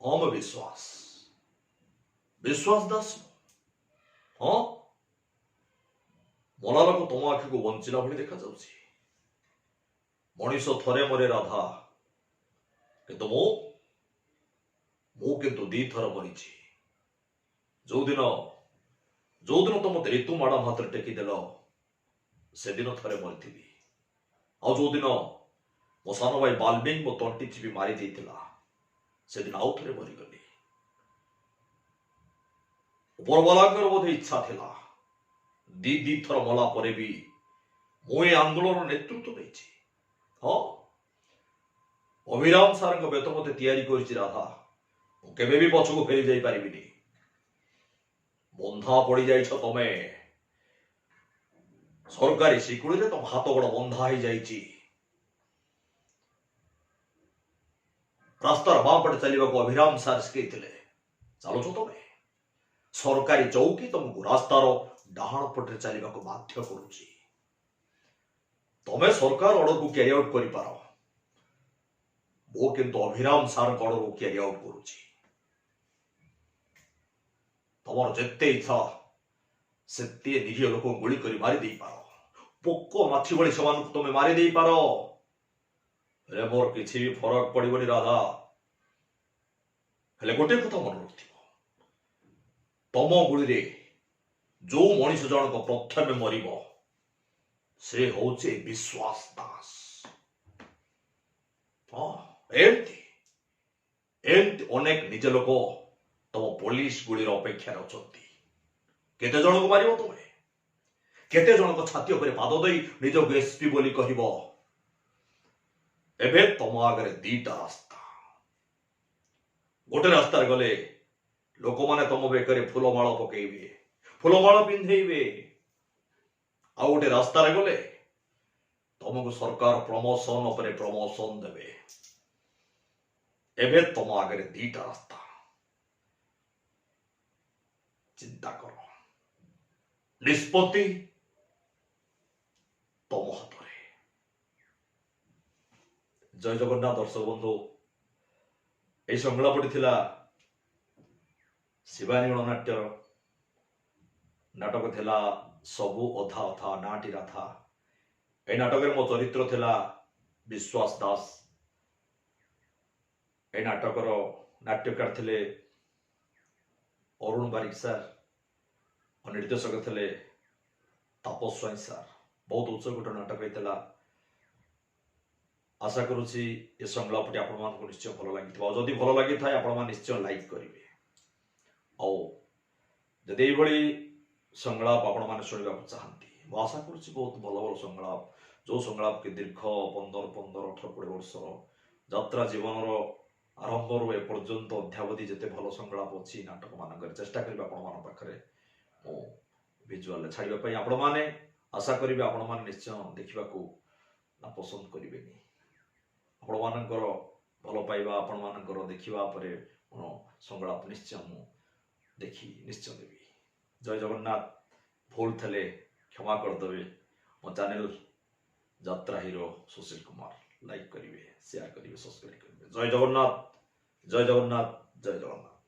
ହଁ, ମୁଁ ବିଶ୍ୱାସ, ବିଶ୍ୱାସ ଦାସ। ହଁ, ମଲା ଲୋକ ତମ ଆଖିକୁ ବଞ୍ଚିଲା ଭଳି ଦେଖାଯାଉଛି। ମଣିଷ ଥରେ ମରେ ରାଧା, କିନ୍ତୁ ମୁଁ କିନ୍ତୁ ଦିଥର ମରିଛି। ଯୋଉଦିନ ତ ମତେ ରିତୁ ମାଡାମ ହାତରେ ଟେକିଦେଲ, ସେଦିନ ଥରେ ମରିଥିଲି। ଆଉ ଯୋଉଦିନ ମୋ ସାନ ଭାଇ ବାଲ୍ମିକ ମୋ ତଣ୍ଟି ଚିପି ମାରି ଦେଇଥିଲା, ସେଦିନ ଆଉ ଥରେ ମରିଗଲି। ଉପରବାଲାଙ୍କର ବୋଧେ ଇଚ୍ଛା ଥିଲା, ଦି ଦି ଥର ମଲା ପରେ ବି ମୁଁ ଏ ଆନ୍ଦୋଳନର ନେତୃତ୍ୱ ନେଇଛି। ହଁ, ଅଭିରାମ ସାରଙ୍କ ବେତ ମତେ ତିଆରି କରିଛି ରାଧା। ମୁଁ କେବେ ବି ପଛକୁ ଫେରି ଯାଇପାରିବିନି। ବନ୍ଧା ପଡିଯାଇଛ ତମେ। ସରକାରୀ ଶିକୁଳିରେ ତମ ହାତ ଗୋଡ ବନ୍ଧା ହେଇଯାଇଛି। ରାସ୍ତାର ବାଁ ପଟେ ଚାଲିବାକୁ ଅଭିରାମ ସାର୍ ଶିଖେଇଥିଲେ, ଚାଲୁଛ ତମେ। ସରକାରୀ ଚୌକି ତମକୁ ରାସ୍ତାର ଡାହାଣ ପଟରେ ଚାଲିବାକୁ ବାଧ୍ୟ କରୁଛି। ତମେ ସରକାର ଅର୍ଡରକୁ କ୍ୟାରି ଆଉଟ୍ କରିପାର, ମୁଁ କିନ୍ତୁ ଅଭିରାମ ସାରଙ୍କ ଅର୍ଡରକୁ କ୍ୟାରି ଆଉଟ୍ କରୁଛି। ତମର ଯେତେ ଇଚ୍ଛା ସେତେ ନିରୀହ ଲୋକଙ୍କୁ ଗୁଳି କରି ମାରି ଦେଇପାର। ପୋକ ମାଛି ଭଳି ସେମାନଙ୍କୁ ତମେ ମାରି ଦେଇପାର, ହେଲେ ମୋର କିଛି ବି ଫରକ ପଡିବନି ରାଧା। ହେଲେ ଗୋଟେ କଥା ମନେ ରଖିଥିବ, ତମ ଗୁଳିରେ ଯୋଉ ମଣିଷ ଜଣକ ପ୍ରଥମେ ମରିବ, ସେ ହଉଛି ବିଶ୍ୱାସ ଦାସ। ହଁ, ଏମିତି ଏମିତି ଅନେକ ନିଜ ଲୋକ ତମ ପୋଲିସ ଗୁଳିର ଅପେକ୍ଷାରେ ଅଛନ୍ତି। କେତେ ଜଣକୁ ମାରିବ ତମେ? କେତେ ଜଣଙ୍କ ଛାତି ଉପରେ ପାଦ ଦେଇ ନିଜକୁ ଏସପି ବୋଲି କହିବ? ଏବେ ତମ ଆଗରେ ଦିଟା ରାସ୍ତା। ଗୋଟେ ରାସ୍ତାରେ ଗଲେ ଲୋକମାନେ ତମ ବେକରେ ଫୁଲମାଳ ପକେଇବେ, ଫୁଲମାଳ ପିନ୍ଧେଇବେ। ଆଉ ଗୋଟେ ରାସ୍ତାରେ ଗଲେ ତମକୁ ସରକାର ପ୍ରମୋସନ ଉପରେ ପ୍ରମୋସନ ଦେବେ। ଏବେ ତମ ଆଗରେ ଦିଟା ରାସ୍ତା, ଚିନ୍ତା କର, ନିଷ୍ପତ୍ତି ତମ ହାତରେ। ଜୟ ଜଗନ୍ନାଥ ଦର୍ଶକ ବନ୍ଧୁ, ଏହି ସଂଳାପଟି ଥିଲା ଶିବାନୀ ଗଣନାଟ୍ୟର। ନାଟକ ଥିଲା ସବୁ ଅଧା ଅଧା, ନାଁଟି ରାଧା। ଏହି ନାଟକରେ ମୋ ଚରିତ୍ର ଥିଲା ବିଶ୍ୱାସ ଦାସ। ଏହି ନାଟକର ନାଟ୍ୟକାର ଥିଲେ ଅରୁଣ ବାରିକ ସାର୍ ଓ ନିର୍ଦ୍ଦେଶକ ଥିଲେ ତାପସ ସ୍ୱାଇଁ ସାର୍। ବହୁତ ଉଚ୍ଚକୋଟ ନାଟକ ହେଇଥିଲା। ଆଶା କରୁଛି ଏ ସଂଳାପଟି ଆପଣମାନଙ୍କୁ ନିଶ୍ଚୟ ଭଲ ଲାଗିଥିବ। ଆଉ ଯଦି ଭଲ ଲାଗିଥାଏ, ଆପଣମାନେ ନିଶ୍ଚୟ ଲାଇକ୍ କରିବେ। ଆଉ ଯଦି ଏଇଭଳି ସଂଳାପ ଆପଣମାନେ ଶୁଣିବାକୁ ଚାହାନ୍ତି, ମୁଁ ଆଶା କରୁଛି ବହୁତ ଭଲ ଭଲ ସଂଳାପ, ଯେଉଁ ସଂଳାପ କି ଦୀର୍ଘ 15 15 18 20 ବର୍ଷର ଯାତ୍ରା ଜୀବନର ଆରମ୍ଭରୁ ଏପର୍ଯ୍ୟନ୍ତ ଅଧ୍ୟାବଧି ଯେତେ ଭଲ ସଂଳାପ ଅଛି ନାଟକମାନଙ୍କରେ, ଚେଷ୍ଟା କରିବି ଆପଣମାନଙ୍କ ପାଖରେ ମୁଁ ଭିଜୁଆଲରେ ଛାଡ଼ିବା ପାଇଁ। ଆପଣମାନେ ଆଶା କରିବେ ଆପଣମାନେ ନିଶ୍ଚୟ ଦେଖିବାକୁ ନା ପସନ୍ଦ କରିବେନି। ଆପଣମାନଙ୍କର ଭଲ ପାଇବା, ଆପଣମାନଙ୍କର ଦେଖିବା ପରେ ମୋର ସଂଳାପ ନିଶ୍ଚୟ ମୁଁ ଦେଖି ନିଶ୍ଚୟ ଦେବି। ଜୟ ଜଗନ୍ନାଥ। ଭୁଲ ଥିଲେ କ୍ଷମା କରିଦେବେ। ମୋ ଚ୍ୟାନେଲ ଯାତ୍ରା ହିରୋ ସୁଶୀଲ କୁମାର ଲାଇକ୍ କରିବେ, ସେୟାର କରିବେ, ସବସ୍କ୍ରାଇବ କରିବେ। ଜୟ ଜଗନ୍ନାଥ, ଜୟ ଜଗନ୍ନାଥ, ଜୟ ଜଗନ୍ନାଥ।